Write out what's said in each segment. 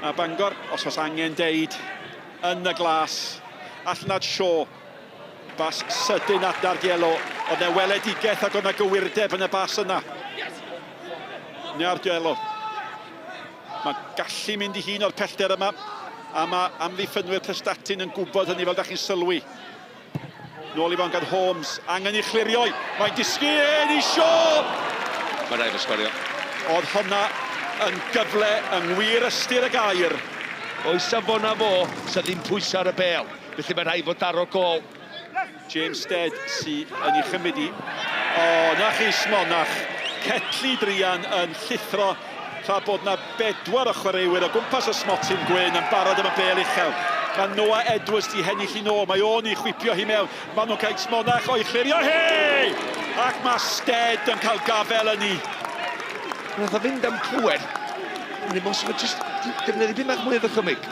A Bangor, os oes angen deud, yn y glas. Allan at Shaw. Bas sydyn at Nardiello. Oedd 'na weledigaeth ac oedd 'na gywirdeb yn y bas yna. Nardiello. Mae'n gallu mynd i hun o'r pellter yma. A mae amddiffynwyr Prestatyn yn gwybod hynny fel da chi'n sylwi. Nôl i fewn gan Holmes. Angen i chlirio. Mae'n disgyn i Shaw! Mae rhaid o sgorio. Oedd honna yn gyfle yng ngwir ystyr y gair. O'i safona fo, sa ddim pwysau ar y bêl. Felly mae rhaid fod daro gôl. James Stead sy yn ei chymryd hi. O, na chi smonach. Ketli druan yn llithro tra bod na bedwar o chwaraewyr o gwmpas y smotyn gwyn yn barod am y bêl uchel. Mae Noah Edwards di hennill hi nôl, mae o'n i chwipio hi mewn. Maen nhw'n cael smonach o'i chlirio hi! Ac mae Stead yn cael gafel yn hi. Nath o fynd am pŵer. Mae'n bosib jyst defnyddio byd bach mwy o ddychymyg.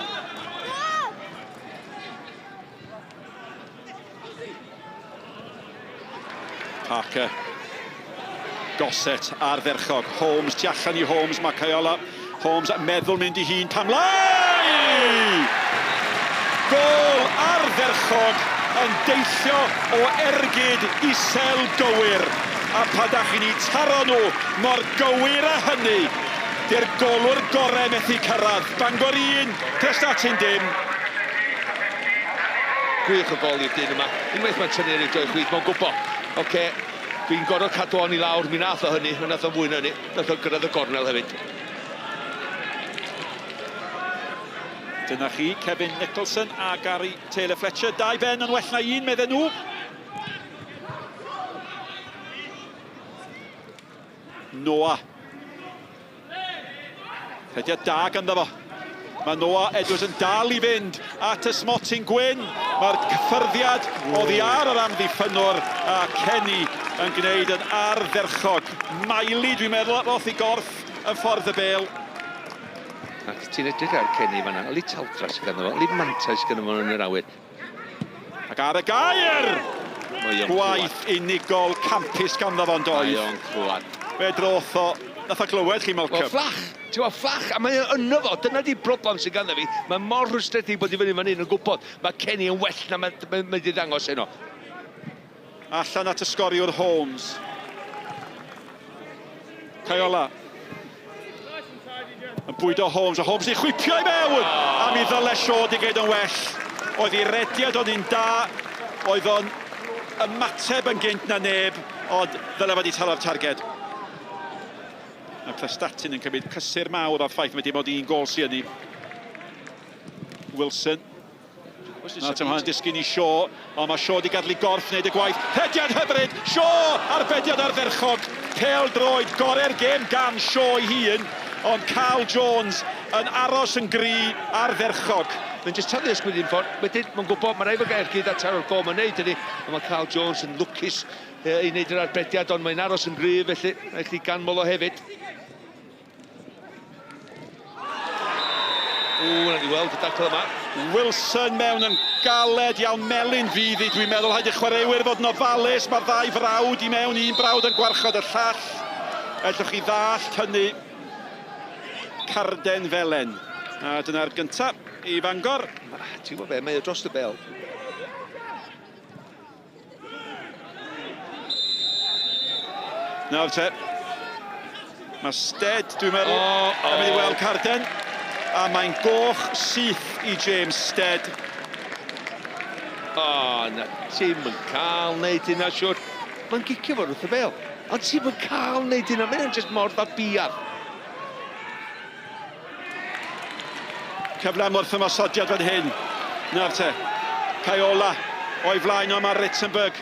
Parker. Gossett ardderchog. Holmes tu allan i Holmes. Mae Caiola. Holmes meddwl mynd i hun. Pam lai! Gôl ardderchog yn deillio o ergyd isel gywir. A pa da chi'n eu taro nhw mor gywir â hynny, 'di'r golwr gorau methu cyrraedd. Bangor 1, Prestatyn dim. Gwych o gol i'r dyn yma. Unwaith mae'n tynnu ar ei droi chwith, mae'n gwybod, oce, dwi'n gorfod cadw hon i lawr, mi nath o hynny, mi nath o fwy na hynny, nath o gyrraedd y gornel hefyd. Dyna chi, Kevin Nicholson a Gary Taylor Fletcher. Dau ben yn well na un, medden nhw. Noah. Rhediad da ganddo fo. Mae Noah Edwards yn dal i fynd at y smotyn gwyn. Mae'r cyffyrddiad oddi ar yr amddiffynnwr a Kenny yn gwneud yn ardderchog. Miley, dwi'n meddwl, roth i gorff yn ffordd y bêl. Ac ti'n edrych ar Kenny fanna, oli taldra sydd ganddo fo, oli mantais ganddo fo yn yr awyr. Ac ar y gair! Gwaith unigol campus ganddo fo'n doedd. Mae o'n clywed. Fe droth o, nath o glywed chi Malcolm. Wel fflach, ti'n gwybod fflach, a mae o yno fo, dyna di broblem sydd ganddo fi. Mae mor rhwystredig bod i fyny fan hyn yn gwybod mae Kenny yn well na mae mae mae 'di ddangos heno. Allan at y sgoriwr Holmes. Caiola. Yn bwydo Holmes, a Holmes i chwipio i mewn! A mi ddyle Shaw di gwneud yn well. Oedd ei rediad o'n un da, oedd o'n ymateb yn gynt na neb, ond ddyle fod i taro'r targed. Mae Prestatyn yn cymryd cysur mawr o'r ffaith mae dim ond un gôl sy'n ni. Wilson. Na, Tom Hunt disgyn i Shaw, ond mae Shaw wedi gadael i gorff wneud y gwaith. Rhediad hyfryd! Shaw! Arbediad ardderchog! Pêl droed gorau'r gêm gan Shaw ei hun, ond Carl Jones yn aros yn gry ardderchog. Mae'n jyst taflu ysgwydd un ffordd, wedyn mae'n gwybod, mae'n rhaid fod ergyd a taro'r gol, mae'n neud hynny, ond mae Carl Jones yn lwcus i wneud yr arbediad, ond mae'n aros yn gryf, felly rhaid chdi ganmol o hefyd. Ww, na ni weld y dacl yma. Wilson mewn yn galed iawn, melyn fydd hi dwi'n meddwl. Rhaid i'r chwaraewyr fod yn ofalus, mae'r ddau frawd i mewn, un brawd yn gwarchod y llall. Ellwch chi ddallt hynny. Carden felen. A dyna'r gyntaf i Fangor. Ti'n gwybod be, mae o dros y bel. Nawr te, mae Stead, dwi'n meddwl, oh, oh. yn mynd i weld carden. A mae'n goch syth i James Stead. O, oh, na, ti'n yn cael neud hynna, siwr. Mae'n gicio fo wrth y bel. Ond ti'n yn cael neud hynna, mae'n just mor ddabiad. Cyfle am wrthymosodiad fan hyn. Nawr te, Caiola o'i flaen o mae Rittenberg.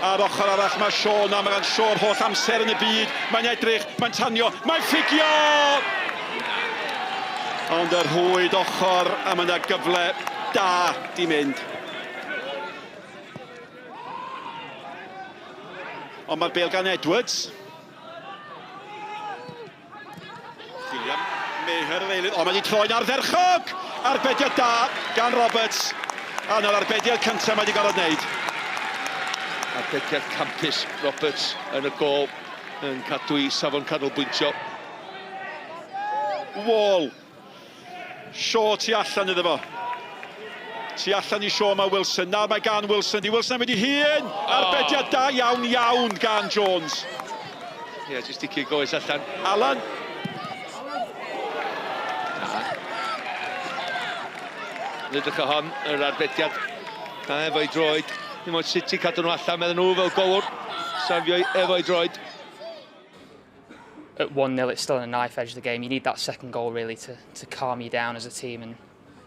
A'r ochr arall mae Shaw, na mae gan Shaw'r holl amser yn y byd. Mae'n edrych, mae'n tanio, mae'n ffugio! Ond yr rhwyd ochr a mae yna gyfle da di mynd. Ond mae'r bêl gan Edwards. William Meher yr eilydd, ond mae wedi troi'n ardderchog! Arbediad da gan Roberts, a 'na'r arbediad cyntaf mae wedi gorfod wneud. Arbediad campus Roberts yn y gôl, yn cadw i safon canolbwyntio. Wall. Shaw tu allan iddo fo. Tu allan i Shaw mae Wilson. Nawr mae gan Wilson. Di Wilson wedi hun! Arbediad da iawn iawn gan Jones. Ie, yeah, jyst i goes allan. Alan. Nid ych hon, yr arbediad. A efo'i droed. Dim ond sut i cadw nhw allan, meddyn nhw fel golwr. Safio efo'i droed. At 1-0, it's still in a knife edge of the game. You need that second goal really to calm you down as a team, and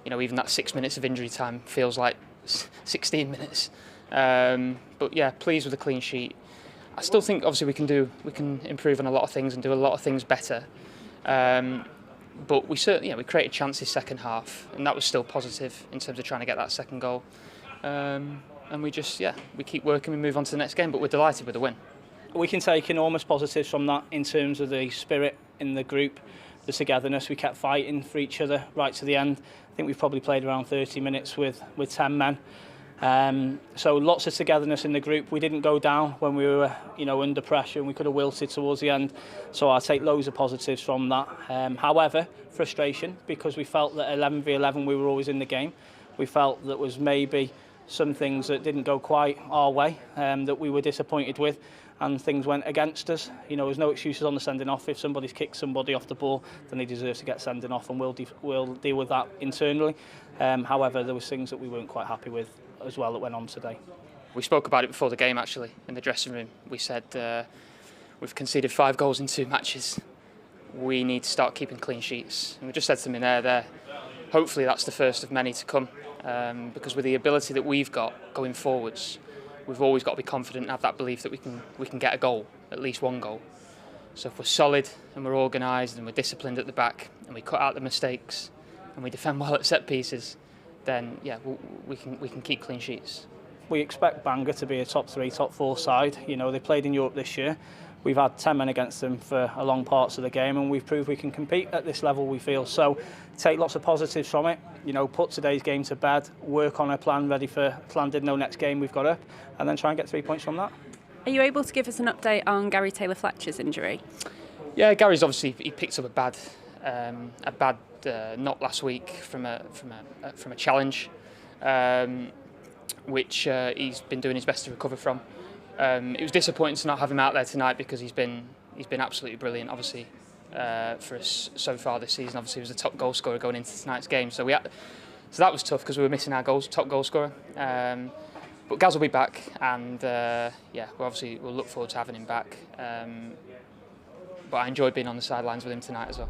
you know, even that 6 minutes of injury time feels like 16 minutes. But yeah, pleased with the clean sheet. I still think obviously we can improve on a lot of things and do a lot of things better. But we certainly, we created chances second half, and that was still positive in terms of trying to get that second goal. And we just, we keep working, we move on to the next game, but we're delighted with the win. We can take enormous positives from that in terms of the spirit in the group, the togetherness. We kept fighting for each other right to the end. I think we've probably played around 30 minutes with 10 men. So lots of togetherness in the group. We didn't go down when we were, you know, under pressure, and we could have wilted towards the end. So I take loads of positives from that. However, frustration, because we felt that 11 v 11 we were always in the game. We felt that was maybe some things that didn't go quite our way, that we were disappointed with, and things went against us. You know, there's no excuses on the sending off. If somebody's kicked somebody off the ball, then they deserve to get sending off, and we'll deal with that internally. However, there was things that we weren't quite happy with as well that went on today. We spoke about it before the game, actually, in the dressing room. We said we've conceded 5 goals in 2 matches. We need to start keeping clean sheets. And we just said to them in there, hopefully that's the first of many to come, because with the ability that we've got going forwards, we've always got to be confident and have that belief that we can get a goal, at least one goal. So if we're solid and we're organised and we're disciplined at the back and we cut out the mistakes and we defend well at set pieces, then yeah, we can keep clean sheets. We expect Bangor to be a top 3, top 4 side. You know, they played in Europe this year. We've had 10 men against them for a long parts of the game, and we've proved we can compete at this level, we feel. So take lots of positives from it, you know, put today's game to bed, work on a plan ready for Llandudno next game we've got up, and then try and get 3 points from that. Are you able to give us an update on Gary Taylor-Fletcher's injury? Yeah, Gary's obviously, he picked up a bad knock last week from a challenge, which he's been doing his best to recover from. It was disappointing to not have him out there tonight, because he's been absolutely brilliant, obviously, for us so far this season. Obviously, he was the top goal scorer going into tonight's game, so that was tough because we were missing our top goal scorer. But Gaz will be back, and yeah, we'll look forward to having him back. But I enjoyed being on the sidelines with him tonight as well.